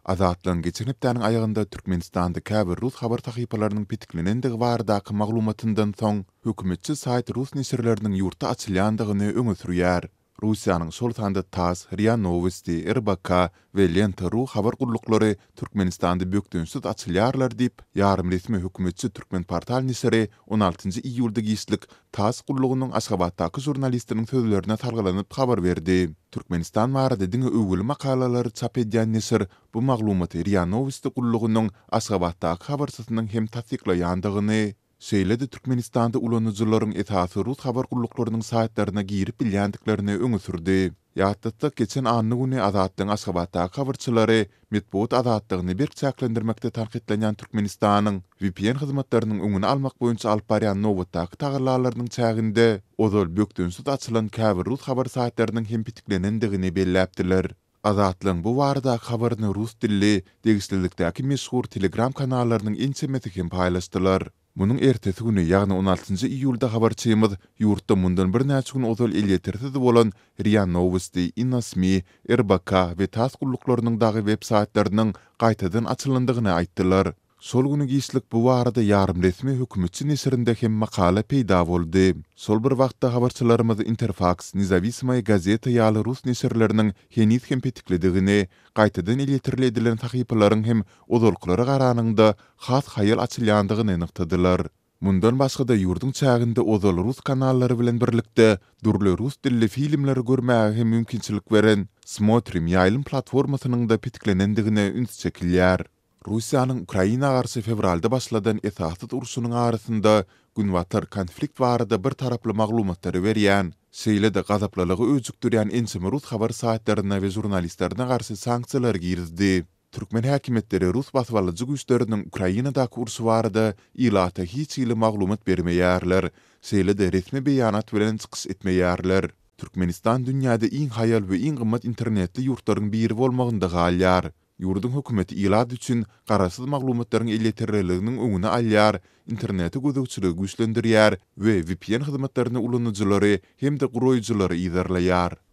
Azatlygyň geçen hepdäniň aýagynda Türkmenistanda käbir rus habar sahypalarynyň petiklenendigi baradaky maglumatyndan soň, hökümetçi saýt rus neşirleriniň ýurtda açylýandygyny öňe sürýär. Russiýanyň şol sanda TASS, RIA Nowosti, RBK we Lenta. Ru habar gulluklary Türkmenistanda bökdençsiz açylýarlar diýip, ýarym resmi hökümetçi Türkmenportal neşiri on altynjy iýulda giçlik TASS gullugynyň Aşgabatdaky žurnalistiniň sözlerine salgylanyp habar berdi. Türkmenistan barada diňe öwgüli makalalary çap edýän neşir bu maglumaty RIA Nowosti gullugynyň Aşgabatdaky habarçysynyň hem tassyklaýandygyny, Şeýle-de Türkmenistanda ulanyjylaryň esasy rus habar gulluklarynyň saýtlaryna girip bilýändiklerini öňe sürdi. Ýatlatsak, geçen anna güni Azatlygyň Aşgabatdaky habarçylary metbugat azatlygyny berk çäklendirmekde tankytlanýan Türkmenistanyň vpn hyzmatlarynyň öňüni almak boýunça alyp barýan nobatdaky tagallalarynyň çäginde ozal bökdençsiz açylan käbir rus habar saýtlarynyň hem petiklenendigini belläpdiler. Azatlygyň bu baradaky habaryny rus dilli, degişlilikdäki meşhur Telegram kanallarynyň ençemesi hem paýlaşdylar. Munuň ertesi güni, ýagny on altynjy iýulda habarçymyz ýurtda mundan birnäçe gün ozal elýetersiz bolan RIA Nowosti, InoSMI, RBK we tass gulluklarynyň dagy web-saýtlarynyň gaýtadan açylandygyny aýtdylar. Şol güni giçlik bu barada ýarym-resmi hökümetçi neşirinde hem makala peýda boldy. Şol bir wagtda habarçylarymyz Interfaks, Nezawisimoýa gazeta ýaly rus neşirleriniň heniz hem petiklidigini, gaýtadan elýeterli edilen sahypalaryň hem ozalkylara garanyňda has haýal açylýandygyny nygtadylar. Mundan başga-da ýurduň çäginde ozal rus kanallary bilen birlikde dürli rus dilli filmleri görmäge hem mümkinçilik beren Smotrim ýaýlym platformasynyň-da petiklenendigine üns çekilýär. Russiýanyň Ukraina garşy fewralda başladan esassyz urşunyň arasynda Günbatar konflikt barada bir taraply maglumatlary berýän, şeýle-de gazaplylygy öjükdirýän ençeme rus habar saýtlaryna we žurnalistlerine garşy sanksiýalary girizdi. Türkmen häkimiýetleri rus basybalyjy güýçleriniň Ukrainadaky urşy barada ilata hiç hili maglumat bermeýärler, şeýle-de resmi beýanat bilen çykyş etmeýärler. Türkmenistan dünýäde iň haýal we iň gymmat internetli ýurtlaryň biri bolmagynda galýar. Ýurduň hökümeti ilat üçin garaşsyz maglumatlaryň elýeterliliginiň öňüni alýar, internete gözegçiligi güýçlendirýär we vpn hyzmatlaryny ulanyjylary hem-de guraýjylary yzarlaýar.